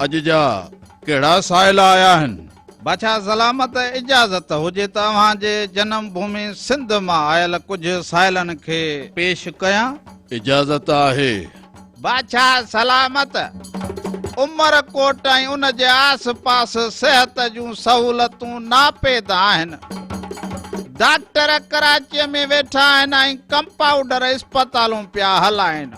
اڄ جا ڪهڙا سائل آيا آهن؟ بادشاهه سلامت، اجازت هجي ته اوهان جي جنم ڀومي سنڌ مان آيل ڪجهه سائلن کي پيش ڪيان؟ اجازت آهي. بادشاهه سلامت، عمر ڪوٽ ۽ ان جي آس پاس صحت جون سهولتون ناپيد آهن. ڊاڪٽر ڪراچيء ۾ ويٺا آهن ۽ ڪمپائونڊر اسپتالون پيا هلائين.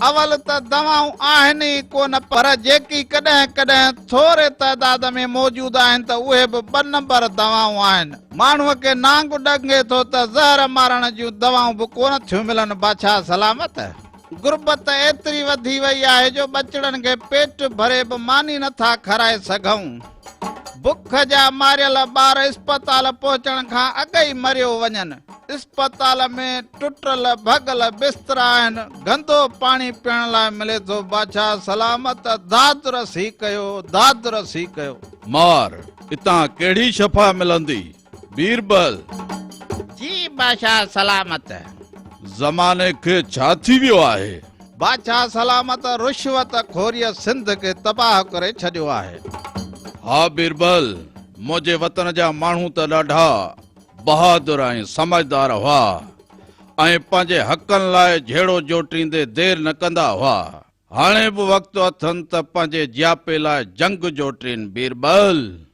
اول ته دوائون آهن ئي ڪونه پر جيڪي ڪڏهن ڪڏهن ٿوري تعداد ۾ موجود آهن ته اهي به ٻه نمبر دوائون آهن. ماڻهوء کي نانگ ڏنگي ٿو ته زهر مارڻ جون دوائون به ڪونه ٿيون ملن بادشاهه سلامت! غربت ايتري وڌي وئي آهي جو ٻچڙن کي پيٽ ڀري به ماني نٿا کارائي سگهون. بک جا ماريل ٻار اسپتال پهچڻ کان اڳ ئي مريو وڃن. اسپتال ۾ ٽٽل ڀڳل بسترا آهن، گندو پاڻي پيئڻ لاء ملي ٿو. بادشاهه سلامت داد رسي ڪيو، داد رسي ڪيو. مار، اتان ڪهڙي شفا ملندي؟ بيربل! جي بادشاهه سلامت. زماني کي ڇا ٿي ويو آهي؟ بادشاهه سلامت رشوت خوريء سنڌ کي تباهه ڪري ڇڏيو آهي. ها بيربل، منهنجي وطن جا ماڻهو ته ڏاڍا بهادر ۽ سمجهدار هئا ۽ پنهنجي حقن لاء جهيڙو جوٽيندي دير نه ڪندا هئا. هاڻي به وقت اٿن ته پنهنجي جياپي لاء جنگ جوٽين بيربل!